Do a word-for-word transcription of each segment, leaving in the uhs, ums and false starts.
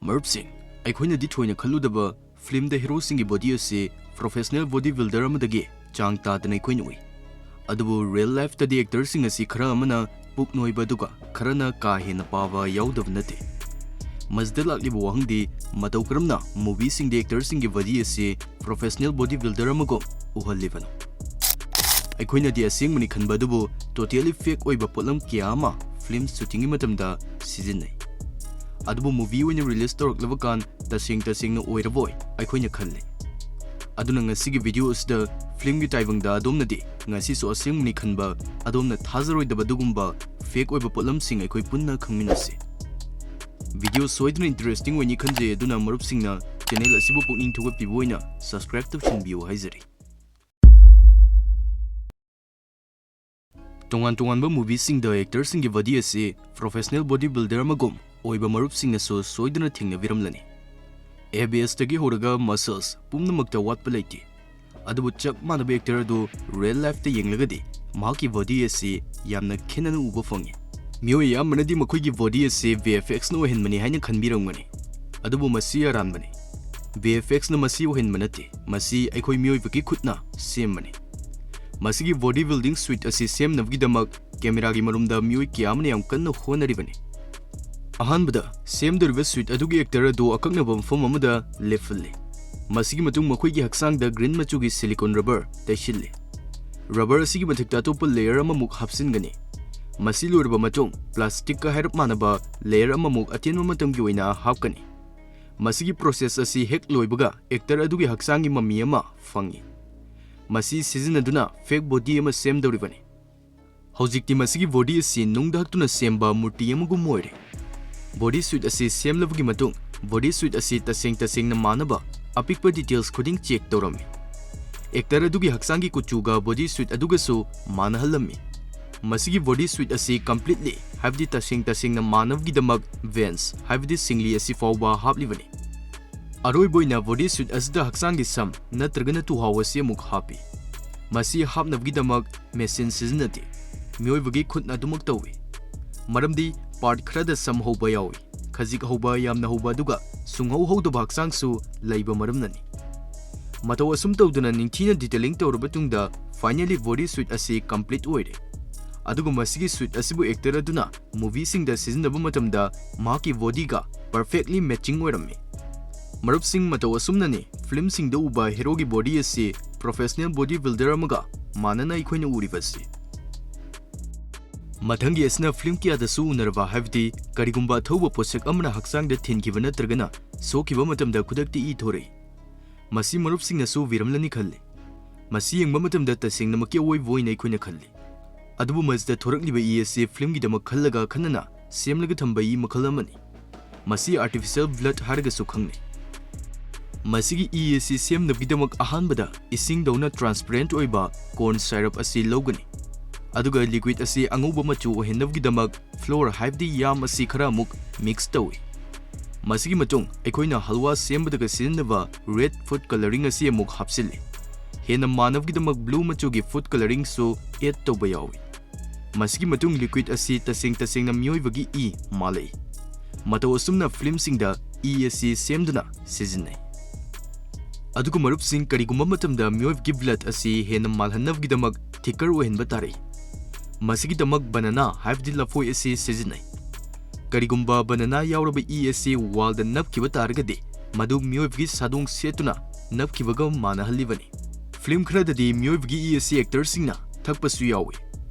ꯃꯔꯨꯞꯁꯤꯡ, ꯑꯩꯈꯣꯏꯅꯗꯤ ꯊꯣꯏꯅ ꯈꯜꯂꯨꯗꯕ ꯐꯤꯂꯝꯗ ꯍꯤꯔꯣꯁꯤꯡꯒꯤ ꯕꯣꯗꯤ ꯑꯁꯤ ꯄ꯭ꯔꯣꯐꯦꯁꯅꯦꯜ ꯕꯣꯗꯤ ꯕꯤꯜꯗꯔ ꯑꯃꯗꯒꯤ ꯆꯥꯡ ꯇꯥꯗꯅ ꯑꯩꯈꯣꯏꯅ ꯎꯏ꯫ ꯑꯗꯨꯕꯨ ꯔꯤꯌꯦꯜ ꯂꯥꯏꯐꯇꯗꯤ ꯑꯦꯛꯇꯔꯁꯤꯡ ꯑꯁꯤ ꯈꯔ ꯑꯃꯅ ꯄꯨꯛ ꯅꯣꯏꯕ ꯑꯗꯨꯒ ꯈꯔꯅ ꯀꯥ ꯍꯦꯟꯅ ꯄꯥꯕ ꯌꯥꯎꯗꯕ ꯅꯠꯇꯦ꯫ ꯃꯁꯤꯗ ꯂꯥꯛꯂꯤꯕ ꯋꯥꯍꯪꯗꯤ, ꯃꯇꯧ ꯀꯔꯝꯅ ꯃꯨꯚꯤꯁꯤꯡꯗ ꯑꯦꯛꯇꯔꯁꯤꯡꯒꯤ ꯕꯣꯗꯤ ꯑꯁꯤ ꯄ꯭ꯔꯣꯐꯦꯁꯅꯦꯜ ꯕꯣꯗꯤ ꯕꯤꯜꯗꯔ ꯑꯃꯒꯨꯝ ꯎꯍꯜꯂꯤꯕꯅꯣ? ꯑꯩꯈꯣꯏꯅꯗꯤ ꯑꯁꯦꯡꯕꯅꯤ ꯈꯟꯕ ꯑꯗꯨꯕꯨ ꯇꯣꯇꯦꯂꯤ ꯐꯦꯛ ꯑꯣꯏꯕ ꯄꯣꯠꯂꯝ ꯀꯌꯥ ꯑꯃ ꯐꯤꯂꯝ ꯁꯨꯇꯤꯡꯒꯤ ꯃꯇꯝꯗ ꯁꯤꯖꯤꯟꯅꯩ꯫ ꯑꯗꯨꯕꯨ ꯃꯨꯚꯤ ꯑꯣꯏꯅ ꯔꯤꯂꯤꯁ ꯇꯧꯔꯛꯂꯕ ꯀꯥꯟ ꯇꯁꯦꯡ ꯇꯁꯦꯡꯅ ꯑꯣꯏꯔꯕꯣꯏ ꯑꯩꯈꯣꯏꯅ ꯈꯜꯂꯤ꯫ ꯑꯗꯨꯅ ꯉꯁꯤꯒꯤ ꯚꯤꯗꯤꯑꯣ ꯑꯁꯤꯗ ꯐꯤꯂꯝꯒꯤ ꯇꯥꯏꯕꯪꯗ ꯑꯗꯣꯝꯅꯗꯤ ꯉꯁꯤꯁꯨ ꯑꯁꯦꯡꯕꯅꯤ ꯈꯟꯕ, ꯑꯗꯣꯝꯅ ꯊꯥꯖꯔꯣꯏꯗꯕ ꯑꯗꯨꯒꯨꯝꯕ ꯐꯦꯛ ꯑꯣꯏꯕ ꯄꯣꯠꯂꯝꯁꯤꯡ ꯑꯩꯈꯣꯏ ꯄꯨꯟꯅ ꯈꯪꯃꯤꯟꯅꯁꯤ꯫ ꯚꯤꯗꯤꯑꯣ ꯁꯣꯏꯗꯅ ꯏꯟꯇꯔꯦꯁꯇꯤꯡ ꯑꯣꯏꯅꯤ ꯈꯟꯖꯩ, ꯑꯗꯨꯅ ꯃꯔꯨꯞꯁꯤꯡꯅ ꯆꯦꯅꯦꯜ ꯑꯁꯤꯕꯨ ꯄꯨꯛꯅꯤꯡ ꯊꯧꯒꯠꯄꯤꯕ ꯑꯣꯏꯅ ꯁꯕꯁꯀ꯭ꯔꯥꯏꯕ ꯇꯧꯁꯤꯟꯕꯤꯌꯨ ꯍꯥꯏꯖꯔꯤ꯫ ꯇꯣꯉꯥꯟ ꯇꯣꯉꯥꯟꯕ ꯃꯨꯚꯤꯁꯤꯡꯗ ꯑꯦꯛꯇꯔꯁꯤꯡꯒꯤ ꯕꯣꯗꯤ ꯑꯁꯤ ꯄ꯭ꯔꯣꯐꯦꯁꯅꯦꯜ ꯕꯣꯗꯤ ꯕꯤꯜꯗꯔ ꯑꯃꯒꯨꯝ ꯑꯣꯏꯕ ꯃꯔꯨꯞꯁꯤꯡꯅꯁꯨ ꯁꯣꯏꯗꯅ ꯊꯦꯡꯅꯕꯤꯔꯝꯂꯅꯤ꯫ ꯑꯦꯕꯤꯑꯦꯁꯇꯒꯤ ꯍꯧꯔꯒ ꯃꯁꯜꯁ ꯄꯨꯝꯅꯃꯛꯇ ꯋꯥꯠꯄ ꯂꯩꯇꯦ꯫ ꯑꯗꯨꯕꯨ ꯆꯞ ꯃꯥꯟꯅꯕ ꯑꯦꯛꯇꯔ ꯑꯗꯨ ꯔꯤꯌꯦꯜ ꯂꯥꯏꯐꯇ ꯌꯦꯡꯂꯒꯗꯤ ꯃꯍꯥꯛꯀꯤ ꯕꯣꯗꯤ ꯑꯁꯤ ꯌꯥꯝꯅ ꯈꯦꯠꯅꯅ ꯎꯕ ꯐꯪꯉꯤ꯫ ꯃꯤꯑꯣꯏ ꯑꯌꯥꯝꯕꯅꯗꯤ ꯃꯈꯣꯏꯒꯤ ꯕꯣꯗꯤ ꯑꯁꯤ ꯚꯤ ꯑꯦꯐ ꯑꯦꯛꯁꯅ ꯑꯣꯏꯍꯟꯕꯅꯤ ꯍꯥꯏꯅ ꯈꯟꯕꯤꯔꯝꯒꯅꯤ꯫ ꯑꯗꯨꯕꯨ ꯃꯁꯤ ꯑꯔꯥꯟꯕꯅꯤ꯫ ꯚꯤ ꯑꯦꯐ ꯑꯦꯛꯁꯅ ꯃꯁꯤ ꯑꯣꯏꯍꯟꯕ ꯅꯠꯇꯦ, ꯃꯁꯤ ꯑꯩꯈꯣꯏ ꯃꯤꯑꯣꯏꯕꯒꯤ ꯈꯨꯠꯅ ꯁꯦꯝꯕꯅꯤ꯫ ꯃꯁꯤꯒꯤ ꯕꯣꯗꯤ ꯕꯤꯜꯗꯤꯡ ꯁꯨꯏꯠ ꯑꯁꯤ ꯁꯦꯝꯅꯕꯒꯤꯗꯃꯛ ꯀꯦꯃꯦꯔꯥꯒꯤ ꯃꯔꯨꯝꯗ ꯃꯤꯑꯣꯏ ꯀꯌꯥ ꯑꯃꯅ ꯌꯥꯝ ꯀꯟꯅ ꯍꯣꯠꯅꯔꯤꯕꯅꯤ꯫ ꯑꯍꯥꯟꯕꯗ, ꯁꯦꯝꯗꯧꯔꯤꯕ ꯁꯨꯏꯠ ꯑꯗꯨꯒꯤ ꯑꯦꯛꯇꯔ ꯑꯗꯨ ꯑꯀꯛꯅꯕ ꯃꯐꯝ ꯑꯃꯗ ꯂꯦꯞꯍꯜꯂꯤ꯫ ꯃꯁꯤꯒꯤ ꯃꯇꯨꯡ ꯃꯈꯣꯏꯒꯤ ꯍꯛꯆꯥꯡꯗ ꯒ꯭ꯔꯤꯟ ꯃꯆꯨꯒꯤ ꯁꯤꯂꯤꯀꯣꯟ ꯔꯕꯔ ꯇꯩꯁꯤꯜꯂꯤ꯫ ꯔꯕꯔ ꯑꯁꯤꯒꯤ ꯃꯊꯛꯇ ꯑꯇꯣꯞꯄ ꯂꯦꯌꯔ ꯑꯃꯃꯨꯛ ꯍꯥꯞꯆꯤꯟꯒꯅꯤ꯫ ꯃꯁꯤ ꯂꯣꯏꯔꯕ ꯃꯇꯨꯡ, ꯄ꯭ꯂꯥꯁꯇꯤꯛꯀ ꯍꯥꯏꯔꯞ ꯃꯥꯟꯅꯕ ꯂꯦꯌꯔ ꯑꯃꯃꯨꯛ ꯑꯇꯦꯟꯕ ꯃꯇꯝꯒꯤ ꯑꯣꯏꯅ ꯍꯥꯞꯀꯅꯤ꯫ ꯃꯁꯤꯒꯤ ꯄ꯭ꯔꯣꯁꯦꯁ ꯑꯁꯤ ꯍꯦꯛ ꯂꯣꯏꯕꯒ, ꯑꯦꯛꯇꯔ ꯑꯗꯨꯒꯤ ꯍꯛꯆꯥꯡꯒꯤ ꯃꯃꯤ ꯑꯃ ꯐꯪꯏ꯫ ꯃꯁꯤ ꯁꯤꯖꯤꯟꯅꯗꯨꯅ ꯐꯦꯛ ꯕꯣꯗꯤ ꯑꯃ ꯁꯦꯝꯗꯧꯔꯤꯕꯅꯤ꯫ ꯍꯧꯖꯤꯛꯇꯤ ꯃꯁꯤꯒꯤ ꯕꯣꯗꯤ ꯑꯁꯤ ꯅꯨꯡꯗ ꯍꯛꯇꯨꯅ ꯁꯦꯝꯕ ꯃꯨꯔꯇꯤ ꯑꯃꯒꯨꯝ ꯑꯣꯏꯔꯦ꯫ ꯕꯣꯗꯤ ꯁꯨꯏꯠ ꯑꯁꯤ ꯁꯦꯝꯂꯕꯒꯤ ꯃꯇꯨꯡ, ꯕꯣꯗꯤ ꯁꯨꯏꯠ ꯑꯁꯤ ꯇꯁꯦꯡ ꯇꯁꯦꯡꯅ ꯃꯥꯟꯅꯕ ꯑꯄꯤꯛꯄ ꯗꯤꯇꯦꯜꯁ ꯈꯨꯗꯤꯡ ꯆꯦꯛ ꯇꯧꯔꯝꯃꯤ꯫ ꯑꯦꯛꯇꯔ ꯑꯗꯨꯒꯤ ꯍꯛꯆꯥꯡꯒꯤ ꯀꯨꯆꯨꯒ ꯕꯣꯗꯤ ꯁꯨꯏꯠ ꯑꯗꯨꯒꯁꯨ ꯃꯥꯟꯅꯍꯜꯂꯝꯃꯤ꯫ ꯃꯁꯤꯒꯤ ꯕꯣꯗꯤ ꯁꯨꯏꯠ ꯑꯁꯤ ꯀꯝꯄ꯭ꯂꯤꯠꯂꯤ, ꯍꯥꯏꯕꯗꯤ ꯇꯁꯦꯡ ꯇꯁꯦꯡꯅ ꯃꯥꯟꯅꯕꯒꯤꯗꯃꯛ ꯚꯦꯟꯁ, ꯍꯥꯏꯕꯗꯤ ꯁꯤꯡꯂꯤ ꯑꯁꯤ ꯐꯥꯎꯕ ꯍꯥꯞꯂꯤꯕꯅꯤ꯫ ꯑꯔꯣꯏꯕ ꯑꯣꯏꯅ ꯕꯣꯗꯤ ꯁꯨꯏꯠ ꯑꯁꯤꯗ ꯍꯛꯆꯥꯡꯒꯤ ꯁꯝ ꯅꯠꯇ꯭ꯔꯒꯅ ꯇꯨꯍꯥꯎ ꯑꯁꯤ ꯑꯃꯨꯛ ꯍꯥꯞꯄꯤ꯫ ꯃꯁꯤ ꯍꯥꯞꯅꯕꯒꯤꯗꯃꯛ ꯃꯦꯁꯤꯟ ꯁꯤꯖꯤꯟꯅꯗꯦ꯫ ꯃꯤꯑꯣꯏꯕꯒꯤ ꯈꯨꯠꯅ ꯑꯗꯨꯃꯛ ꯇꯧꯏ꯫ ꯃꯔꯝꯗꯤ ꯄꯥꯔꯠ ꯈꯔꯗ ꯁꯝ ꯍꯧꯕ ꯌꯥꯎꯏ, ꯈꯖꯤꯛ ꯍꯧꯕ, ꯌꯥꯝꯅ ꯍꯧꯕ, ꯑꯗꯨꯒ ꯁꯨꯡꯍꯧ ꯍꯧꯗꯕ ꯍꯛꯆꯥꯡꯁꯨ ꯂꯩꯕ ꯃꯔꯝꯅꯅꯤ꯫ ꯃꯇꯧ ꯑꯁꯨꯝ ꯇꯧꯗꯨꯅ ꯅꯤꯡꯊꯤꯅ detailing ꯇꯧꯔꯕ ꯇꯨꯡꯗ finally body suit ꯑꯁꯤ complete ꯑꯣꯏꯔꯦ꯫ ꯑꯗꯨꯒ ꯃꯁꯤꯒꯤ suit ꯑꯁꯤꯕꯨ actor ꯑꯗꯨꯅ movieꯁꯤꯡꯗ ꯁꯤꯖꯤꯟꯅꯕ ꯃꯇꯝꯗ ꯃꯍꯥꯛꯀꯤ bodyꯒ perfectly matching ꯑꯣꯏꯔꯝꯃꯤ꯫ ꯃꯔꯨꯞꯁꯤꯡ, ꯃꯇꯧ ꯑꯁꯨꯝꯅꯅꯤ filmꯁꯤꯡꯗ ꯎꯕ heroꯒꯤ body ꯑꯁꯤ professional body builder ꯑꯃꯒ ꯃꯥꯟꯅꯅ ꯑꯩꯈꯣꯏꯅ ꯎꯔꯤꯕꯁꯤ꯫ ꯃꯊꯪꯒꯤ ꯑꯁꯤꯅ film ꯀꯌꯥꯗꯁꯨ ꯎꯅꯔꯕ, ꯍꯥꯏꯕꯗꯤ ꯀꯔꯤꯒꯨꯝꯕ ꯑꯊꯧꯕ ꯄꯣꯠꯁꯛ ꯑꯃꯅ ꯍꯛꯆꯥꯡꯗ ꯊꯤꯟꯈꯤꯕ ꯅꯠꯇ꯭ꯔꯒꯅ ꯁꯣꯛꯈꯤꯕ ꯃꯇꯝꯗ ꯈꯨꯗꯛꯇ ꯏ ꯊꯣꯔꯛꯏ꯫ ꯃꯁꯤ ꯃꯔꯨꯞꯁꯤꯡꯅꯁꯨ ꯎꯕꯤꯔꯝꯂꯅꯤ ꯈꯜꯂꯤ꯫ ꯃꯁꯤ ꯌꯦꯡꯕ ꯃꯇꯝꯗ ꯇꯁꯦꯡꯅꯃꯛꯀꯤ ꯑꯋꯣꯏꯕ ꯑꯣꯏꯅ ꯑꯩꯈꯣꯏꯅ ꯈꯜꯂꯤ꯫ ꯑꯗꯨꯕꯨ ꯃꯁꯤꯗ ꯊꯣꯔꯛꯂꯤꯕ ꯏ ꯑꯁꯤ filmꯒꯤꯗꯃꯛ ꯈꯜꯂꯒ ꯑꯈꯟꯅꯅ ꯁꯦꯝꯂꯒ ꯊꯝꯕ ꯏ ꯃꯈꯜ ꯑꯃꯅꯤ꯫ ꯃꯁꯤ artificial blood ꯍꯥꯏꯔꯒꯁꯨ ꯈꯪꯅꯩ꯫ ꯃꯁꯤꯒꯤ ꯏ ꯑꯁꯤ ꯁꯦꯝꯅꯕꯒꯤꯗꯃꯛ ꯑꯍꯥꯟꯕꯗ ꯏꯁꯤꯡꯗꯧꯅ transparent ꯑꯣꯏꯕ corn syrup ꯑꯁꯤ ꯂꯧꯒꯅꯤ꯫ ꯑꯗꯨꯒ liquid ꯑꯁꯤ ꯑꯉꯧꯕ ꯃꯆꯨ ꯑꯣꯏꯍꯟꯅꯕꯒꯤꯗꯃꯛ flour, ꯍꯥꯏꯕꯗꯤ ꯌꯥꯝ ꯑꯁꯤ ꯈꯔ ꯑꯃꯨꯛ mix ꯇꯧꯏ꯫ ꯃꯁꯤꯒꯤ ꯃꯇꯨꯡ ꯑꯩꯈꯣꯏꯅ ꯍꯜꯋꯥ ꯁꯦꯝꯕꯗꯒ ꯁꯤꯖꯤꯟꯅꯕ red food colouring ꯑꯁꯤ ꯑꯃꯨꯛ ꯍꯥꯞꯆꯤꯜꯂꯤ꯫ ꯍꯦꯟꯅ ꯃꯥꯟꯅꯕꯒꯤꯗꯃꯛ blue ꯃꯆꯨꯒꯤ food colouringꯁꯨ add ꯇꯧꯕ ꯌꯥꯎꯏ꯫ ꯃꯁꯤꯒꯤ ꯃꯇꯨꯡ liquid ꯑꯁꯤ ꯇꯁꯦꯡ ꯇꯁꯦꯡꯅ ꯃꯤꯑꯣꯏꯕꯒꯤ ꯏ ꯃꯥꯜꯂꯛꯏ꯫ ꯃꯇꯧ ꯑꯁꯨꯝꯅ filmꯁꯤꯡꯗ ꯏ ꯑꯁꯤ ꯁꯦꯝꯗꯨꯅ ꯁꯤꯖꯤꯟꯅꯩ꯫ ꯑꯗꯨꯒ ꯃꯔꯨꯞꯁꯤꯡ, ꯀꯔꯤꯒꯨꯝꯕ ꯃꯇꯝꯗ ꯃꯤꯑꯣꯏꯕꯒꯤ blood ꯑꯁꯤ ꯍꯦꯟꯅ ꯃꯥꯜꯍꯟꯅꯕꯒꯤꯗꯃꯛ thicker ꯑꯣꯏꯍꯟꯕ ꯇꯥꯔꯛꯏ꯫ ꯃꯁꯤꯒꯤꯗꯃꯛ banana, ꯍꯥꯏꯕꯗꯤ ꯂꯐꯣꯏ ꯑꯁꯤ ꯁꯤꯖꯤꯟꯅꯩ꯫ ꯀꯔꯤꯒꯨꯝꯕ banana ꯌꯥꯎꯔꯕ ꯏ ꯑꯁꯤ wallꯗ ꯅꯞꯈꯤꯕ ꯇꯥꯔꯒꯗꯤ, ꯃꯗꯨ ꯃꯤꯑꯣꯏꯕꯒꯤ ꯁꯥꯗꯣꯡ ꯁꯦꯠꯇꯨꯅ ꯅꯞꯈꯤꯕꯒ ꯃꯥꯟꯅꯍꯜꯂꯤꯕꯅꯤ꯫ Film ꯈꯔꯗꯗꯤ ꯃꯤꯑꯣꯏꯕꯒꯤ ꯏ ꯑꯁꯤ actorꯁꯤꯡꯅ ꯊꯛꯄꯁꯨ ꯌꯥꯎꯏ꯫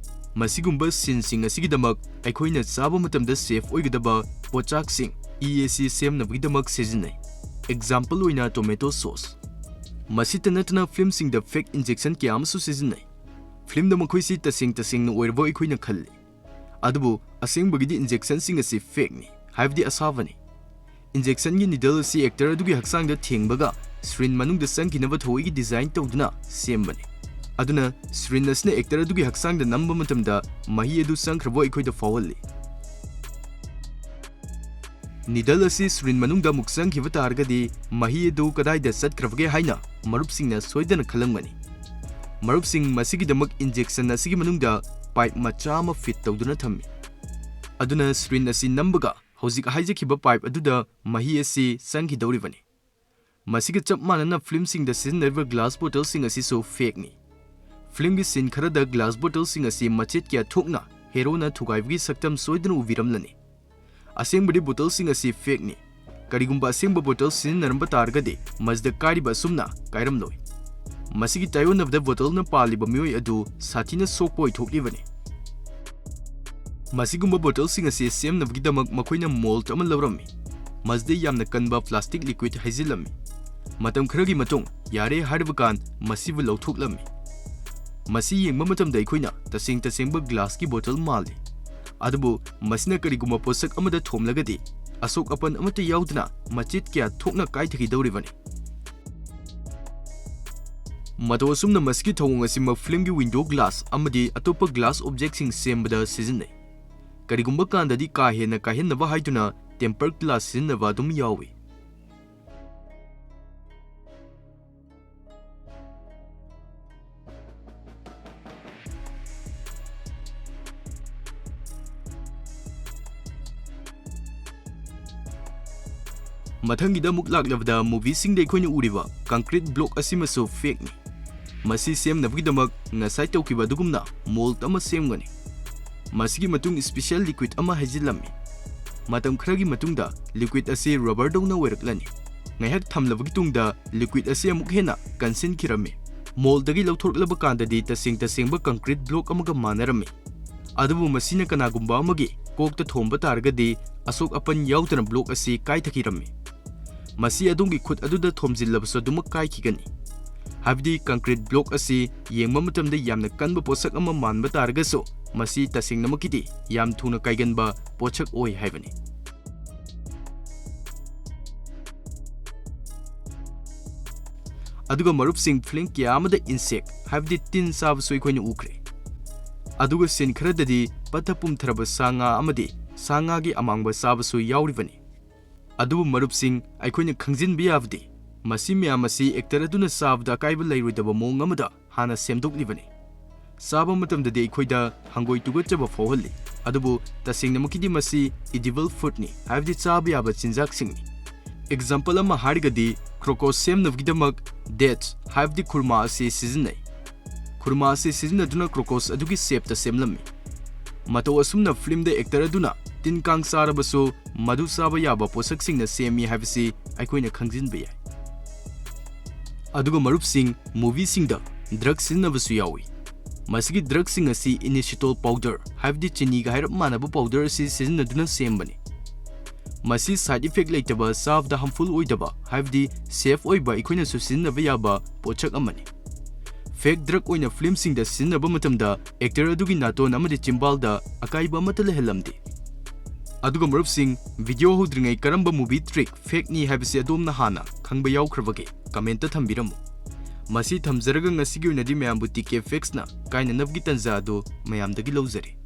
ꯃꯁꯤꯒꯨꯝꯕ sceneꯁꯤꯡ ꯑꯁꯤꯒꯤꯗꯃꯛ ꯑꯩꯈꯣꯏꯅ ꯆꯥꯕ ꯃꯇꯝꯗ safe ꯑꯣꯏꯒꯗꯕ ꯄꯣꯠꯆꯥꯛꯁꯤꯡ ꯏ ꯑꯁꯤ ꯁꯦꯝꯅꯕꯒꯤꯗꯃꯛ ꯁꯤꯖꯤꯟꯅꯩ꯫ Example ꯑꯣꯏꯅ tomato sauce꯫ ꯃꯁꯤꯇ ꯅꯠꯇꯅ filmꯁꯤꯡꯗ fake injection ꯀꯌꯥ ꯑꯃꯁꯨ ꯁꯤꯖꯤꯟꯅꯩ꯫ Filmꯗ ꯃꯈꯣꯏꯁꯤ ꯇꯁꯦꯡ ꯇꯁꯦꯡꯅ ꯑꯣꯏꯔꯕ ꯑꯩꯈꯣꯏꯅ ꯈꯜꯂꯤ꯫ ꯑꯗꯨꯕꯨ ꯑꯁꯦꯡꯕꯒꯤꯗꯤ injectionꯁꯤꯡ ꯑꯁꯤ fakeꯅꯤ, ꯍꯥꯏꯕꯗꯤ ꯑꯁꯥꯕꯅꯤ꯫ Injectionꯒꯤ needle ꯑꯁꯤ actor ꯑꯗꯨꯒꯤ ꯍꯛꯆꯥꯡꯗ ꯊꯦꯡꯕꯒ syringe ꯃꯅꯨꯡꯗ ꯆꯪꯈꯤꯅꯕ ꯊꯧꯑꯣꯏꯒꯤ design ꯇꯧꯗꯨꯅ ꯁꯦꯝꯕꯅꯤ꯫ ꯑꯗꯨꯅ syringe ꯑꯁꯤꯅ actor ꯑꯗꯨꯒꯤ ꯍꯛꯆꯥꯡꯗ ꯅꯝꯕ ꯃꯇꯝꯗ ꯃꯍꯤ ꯑꯗꯨ ꯆꯪꯈ꯭ꯔꯕ ꯑꯩꯈꯣꯏꯗ ꯐꯥꯎꯍꯜꯂꯤ꯫ Needle ꯑꯁꯤ syringe ꯃꯅꯨꯡꯗ ꯑꯃꯨꯛ ꯆꯪꯈꯤꯕ ꯇꯥꯔꯒꯗꯤ ꯃꯍꯤ ꯑꯗꯨ ꯀꯗꯥꯏꯗ ꯆꯠꯈ꯭ꯔꯕꯒꯦ ꯍꯥꯏꯅ ꯃꯔꯨꯞꯁꯤꯡꯅ ꯁꯣꯏꯗꯅ ꯈꯜꯂꯝꯒꯅꯤ꯫ ꯃꯔꯨꯞꯁꯤꯡ, ꯃꯁꯤꯒꯤꯗꯃꯛ injection ꯑꯁꯤꯒꯤ ꯃꯅꯨꯡꯗ pipe ꯃꯆꯥ ꯑꯃ fit ꯇꯧꯗꯨꯅ ꯊꯝꯃꯤ꯫ ꯑꯗꯨꯅ syringe ꯑꯁꯤ ꯅꯝꯕꯒ ꯍꯧꯖꯤꯛ ꯍꯥꯏꯖꯈꯤꯕ pipe ꯑꯗꯨꯗ ꯃꯍꯤ ꯑꯁꯤ ꯆꯪꯈꯤꯗꯧꯔꯤꯕꯅꯤ꯫ ꯃꯁꯤꯒ ꯆꯞ ꯃꯥꯟꯅꯅ filmꯁꯤꯡꯗ ꯁꯤꯖꯤꯟꯅꯔꯤꯕ glass bottleꯁꯤꯡ ꯑꯁꯤꯁꯨ fakeꯅꯤ꯫ Filmꯒꯤ scene ꯈꯔꯗ glass bottleꯁꯤꯡ ꯑꯁꯤ ꯃꯆꯦꯠ ꯀꯌꯥ ꯊꯣꯛꯅ heroꯅ ꯊꯨꯒꯥꯏꯕꯒꯤ ꯁꯛꯇꯝ ꯁꯣꯏꯗꯅ ꯎꯕꯤꯔꯝꯂꯅꯤ꯫ ꯑꯁꯦꯡꯕꯗꯤ bottleꯁꯤꯡ ꯑꯁꯤ fakeꯅꯤ꯫ ꯀꯔꯤꯒꯨꯝꯕ ꯑꯁꯦꯡꯕ bottle ꯁꯤꯖꯤꯟꯅꯔꯝꯕ ꯇꯥꯔꯒꯗꯤ, ꯃꯁꯤꯗ ꯀꯥꯏꯔꯤꯕ ꯑꯁꯨꯝꯅ ꯀꯥꯏꯔꯝꯂꯣꯏ꯫ ꯃꯁꯤꯒꯤ ꯇꯥꯏꯑꯣꯟꯅꯕꯗ bottleꯅ ꯄꯥꯜꯂꯤꯕ ꯃꯤꯑꯣꯏ ꯑꯗꯨ ꯁꯥꯊꯤꯅ ꯁꯣꯛꯄ ꯑꯣꯏꯊꯣꯛꯂꯤꯕꯅꯤ꯫ ꯃꯁꯤꯒꯨꯝꯕ bottleꯁꯤꯡ ꯑꯁꯤ ꯁꯦꯝꯅꯕꯒꯤꯗꯃꯛ ꯃꯈꯣꯏꯅ mold ꯑꯃ ꯂꯧꯔꯝꯃꯤ꯫ ꯃꯁꯤꯗ ꯌꯥꯝꯅ ꯀꯟꯕ plastic liquid ꯍꯩꯖꯤꯜꯂꯝꯃꯤ꯫ ꯃꯇꯝ ꯈꯔꯒꯤ ꯃꯇꯨꯡ, ꯌꯥꯔꯦ ꯍꯥꯏꯔꯕ ꯀꯥꯟ, ꯃꯁꯤꯕꯨ ꯂꯧꯊꯣꯛꯂꯝꯃꯤ꯫ ꯃꯁꯤ ꯌꯦꯡꯕ ꯃꯇꯝꯗ ꯑꯩꯈꯣꯏꯅ ꯇꯁꯦꯡ ꯇꯁꯦꯡꯕ glassꯀꯤ bottle ꯃꯥꯜꯂꯤ꯫ ꯑꯗꯨꯕꯨ ꯃꯁꯤꯅ ꯀꯔꯤꯒꯨꯝꯕ ꯄꯣꯠꯁꯛ ꯑꯃꯗ ꯊꯣꯝꯂꯒꯗꯤ, ꯑꯁꯣꯛ ꯑꯄꯟ ꯑꯃꯠꯇ ꯌꯥꯎꯗꯅ ꯃꯆꯦꯠ ꯀꯌꯥ ꯊꯣꯛꯅ ꯀꯥꯏꯊꯈꯤꯗꯧꯔꯤꯕꯅꯤ꯫ ꯃꯇꯧ ꯑꯁꯨꯝꯅ ꯃꯁꯤꯒꯤ ꯊꯧꯑꯣꯡ ꯑꯁꯤꯃꯛ filmꯒꯤ window glass ꯑꯃꯗꯤ ꯑꯇꯣꯞꯄ glass objectꯁꯤꯡ ꯁꯦꯝꯕꯗ ꯁꯤꯖꯤꯟꯅꯩ꯫ ꯀꯔꯤꯒꯨꯝꯕ ꯀꯥꯟꯗꯗꯤ ꯀꯥ ꯍꯦꯟꯅ ꯀꯥꯏꯍꯟꯅꯕ ꯍꯥꯏꯗꯨꯅ tempered glass ꯁꯤꯖꯤꯟꯅꯕ ꯑꯗꯨꯝ ꯌꯥꯎꯏ꯫ ꯃꯊꯪꯒꯤꯗ ꯑꯃꯨꯛ ꯂꯥꯛꯂꯕꯗ, movieꯁꯤꯡꯗ ꯑꯩꯈꯣꯏꯅ ꯎꯔꯤꯕ concrete block ꯑꯁꯤꯃꯁꯨ fakeꯅꯤ꯫ ꯃꯁꯤ ꯁꯦꯝꯅꯕꯒꯤꯗꯃꯛ ꯉꯁꯥꯏ ꯇꯧꯈꯤꯕ ꯑꯗꯨꯒꯨꯝꯅ mold ꯑꯃ ꯁꯦꯝꯒꯅꯤ꯫ ꯃꯁꯤꯒꯤ ꯃꯇꯨꯡ special liquid ꯑꯃ ꯍꯩꯖꯤꯜꯂꯝꯃꯤ꯫ ꯃꯇꯝ ꯈꯔꯒꯤ ꯃꯇꯨꯡꯗ liquid ꯑꯁꯤ rubberꯗꯧꯅ ꯑꯣꯏꯔꯛꯂꯅꯤ꯫ ꯉꯥꯏꯍꯥꯛ ꯊꯝꯂꯕꯒꯤ ꯇꯨꯡꯗ liquid ꯑꯁꯤ ꯑꯃꯨꯛ ꯍꯦꯟꯅ ꯀꯟꯁꯤꯟꯈꯤꯔꯝꯃꯤ꯫ Moldꯗꯒꯤ ꯂꯧꯊꯣꯔꯛꯂꯕ ꯀꯥꯟꯗꯗꯤ ꯇꯁꯦꯡ ꯇꯁꯦꯡꯕ concrete block ꯑꯃꯒ ꯃꯥꯟꯅꯔꯝꯃꯤ꯫ ꯑꯗꯨꯕꯨ ꯃꯁꯤꯅ ꯀꯅꯥꯒꯨꯝꯕ ꯑꯃꯒꯤ ꯀꯣꯛꯇ ꯊꯣꯝꯕ ꯇꯥꯔꯒꯗꯤ, ꯑꯁꯣꯛ ꯑꯄꯟ ꯌꯥꯎꯗꯅ block ꯑꯁꯤ ꯀꯥꯏꯊꯈꯤꯔꯝꯃꯤ꯫ ꯃꯁꯤ ꯑꯗꯣꯝꯒꯤ ꯈꯨꯠ ꯑꯗꯨꯗ ꯊꯣꯝꯖꯤꯜꯂꯕꯁꯨ ꯑꯗꯨꯃꯛ ꯀꯥꯏꯈꯤꯒꯅꯤ꯫ ꯍꯥꯏꯕꯗꯤ concrete block ꯑꯁꯤ ꯌꯦꯡꯕ ꯃꯇꯝꯗ ꯌꯥꯝꯅ ꯀꯟꯕ ꯄꯣꯠꯁꯛ ꯑꯃ ꯃꯥꯟꯕ ꯇꯥꯔꯒꯁꯨ, ꯃꯁꯤ ꯇꯁꯦꯡꯅꯃꯛꯀꯤꯗꯤ ꯌꯥꯝ ꯊꯨꯅ ꯀꯥꯏꯒꯟꯕ ꯄꯣꯠꯁꯛ ꯑꯣꯏ ꯍꯥꯏꯕꯅꯤ꯫ ꯑꯗꯨꯒ ꯃꯔꯨꯞꯁꯤꯡ, film ꯀꯌꯥ ꯑꯃꯗ insect, ꯍꯥꯏꯕꯗꯤ ꯇꯤꯟ ꯆꯥꯕꯁꯨ ꯑꯩꯈꯣꯏꯅ ꯎꯈ꯭ꯔꯦ꯫ ꯑꯗꯨꯒ scene ꯈꯔꯗꯗꯤ ꯄꯠꯊ ꯄꯨꯝꯊꯔꯕ ꯁꯥ ꯉꯥ ꯑꯃꯗꯤ ꯁꯥ ꯉꯥꯒꯤ ꯑꯃꯥꯡꯕ ꯆꯥꯕꯁꯨ ꯌꯥꯎꯔꯤꯕꯅꯤ꯫ ꯑꯗꯨꯕꯨ ꯃꯔꯨꯞꯁꯤꯡ, ꯑꯩꯈꯣꯏꯅ ꯈꯪꯖꯤꯟꯕ ꯌꯥꯕꯗꯤ, ꯃꯁꯤ ꯃꯌꯥꯝ ꯑꯁꯤ actor ꯑꯗꯨꯅ ꯆꯥꯕꯗ ꯑꯀꯥꯏꯕ ꯂꯩꯔꯣꯏꯗꯕ ꯃꯑꯣꯡ ꯑꯃꯗ ꯍꯥꯟꯅ ꯁꯦꯝꯗꯣꯛꯂꯤꯕꯅꯤ꯫ ꯆꯥꯕ ꯃꯇꯝꯗꯗꯤ ꯑꯩꯈꯣꯏꯗ ꯍꯪꯒꯣꯏ ꯇꯨꯀꯠꯆꯕ ꯐꯥꯎꯍꯜꯂꯤ꯫ ꯑꯗꯨꯕꯨ ꯇꯁꯦꯡꯅꯃꯛꯀꯤꯗꯤ ꯃꯁꯤ edible foodꯅꯤ, ꯍꯥꯏꯕꯗꯤ ꯆꯥꯕ ꯌꯥꯕ ꯆꯤꯟꯖꯥꯛꯁꯤꯡꯅꯤ꯫ Example ꯑꯃ ꯍꯥꯏꯔꯒꯗꯤ, crocos ꯁꯦꯝꯅꯕꯒꯤꯗꯃꯛ dates, ꯍꯥꯏꯕꯗꯤ ꯈꯨꯔꯃꯥ ꯑꯁꯤ ꯁꯤꯖꯤꯟꯅꯩ꯫ ꯈꯨꯔꯃꯥ ꯑꯁꯤ ꯁꯤꯖꯤꯟꯅꯗꯨꯅ crocos ꯑꯗꯨꯒꯤ shapeꯇ ꯁꯦꯝꯂꯝꯃꯤ꯫ ꯃꯇꯧ ꯑꯁꯨꯝꯅ filmꯗ actor ꯑꯗꯨꯅ ꯇꯤꯟ ꯀꯥꯡ ꯆꯥꯔꯕꯁꯨ ꯃꯗꯨ ꯆꯥꯕ ꯌꯥꯕ ꯄꯣꯠꯁꯛꯁꯤꯡꯅ ꯁꯦꯝꯃꯤ ꯍꯥꯏꯕꯁꯤ ꯑꯩꯈꯣꯏꯅ ꯈꯪꯖꯤꯟꯕ ꯌꯥꯏ꯫ ꯑꯗꯨꯒ ꯃꯔꯨꯞꯁꯤꯡ, movieꯁꯤꯡꯗ drug ꯁꯤꯖꯤꯟꯅꯕꯁꯨ ꯌꯥꯎꯏ꯫ ꯃꯁꯤꯒꯤ drugꯁꯤꯡ ꯑꯁꯤ inositol powder, ꯍꯥꯏꯕꯗꯤ ꯆꯤꯅꯤꯒ ꯍꯥꯏꯔꯞ ꯃꯥꯟꯅꯕ powder ꯑꯁꯤ ꯁꯤꯖꯤꯟꯅꯗꯨꯅ ꯁꯦꯝꯕꯅꯤ꯫ ꯃꯁꯤ side effect ꯂꯩꯇꯕ, ꯆꯥꯕꯗ harmful ꯑꯣꯏꯗꯕ, ꯍꯥꯏꯕꯗꯤ safe ꯑꯣꯏꯕ, ꯑꯩꯈꯣꯏꯅꯁꯨ ꯁꯤꯖꯤꯟꯅꯕ ꯌꯥꯕ ꯄꯣꯠꯁꯛ ꯑꯃꯅꯤ꯫ Fake drug ꯑꯣꯏꯅ filmꯁꯤꯡꯗ ꯁꯤꯖꯤꯟꯅꯕ ꯃꯇꯝꯗ actor ꯑꯗꯨꯒꯤ ꯅꯥꯇꯣꯟ ꯑꯃꯗꯤ ꯆꯤꯝꯕꯥꯜꯗ ꯑꯀꯥꯏꯕ ꯑꯃꯠꯇ ꯂꯩꯍꯜꯂꯝꯗꯦ꯫ ꯑꯗꯨꯒ ꯃꯔꯨꯞꯁꯤꯡ, video ꯍꯧꯗ꯭ꯔꯤꯉꯩ ꯀꯔꯝꯕ movie trick fakeꯅꯤ ꯍꯥꯏꯕꯁꯤ ꯑꯗꯣꯝꯅ ꯍꯥꯟꯅ ꯈꯪꯕ ꯌꯥꯎꯈ꯭ꯔꯕꯒꯦ? Commentꯇ ꯊꯝꯕꯤꯔꯝꯃꯨ꯫ ꯃꯁꯤ ꯊꯝꯖꯔꯒ ꯉꯁꯤꯒꯤ ꯑꯣꯏꯅꯗꯤ ꯃꯌꯥꯝꯕꯨ TK Factsꯅ ꯀꯥꯏꯅꯅꯕꯒꯤ ꯇꯟꯖꯥ ꯑꯗꯨ ꯃꯌꯥꯝꯗꯒꯤ ꯂꯧꯖꯔꯦ꯫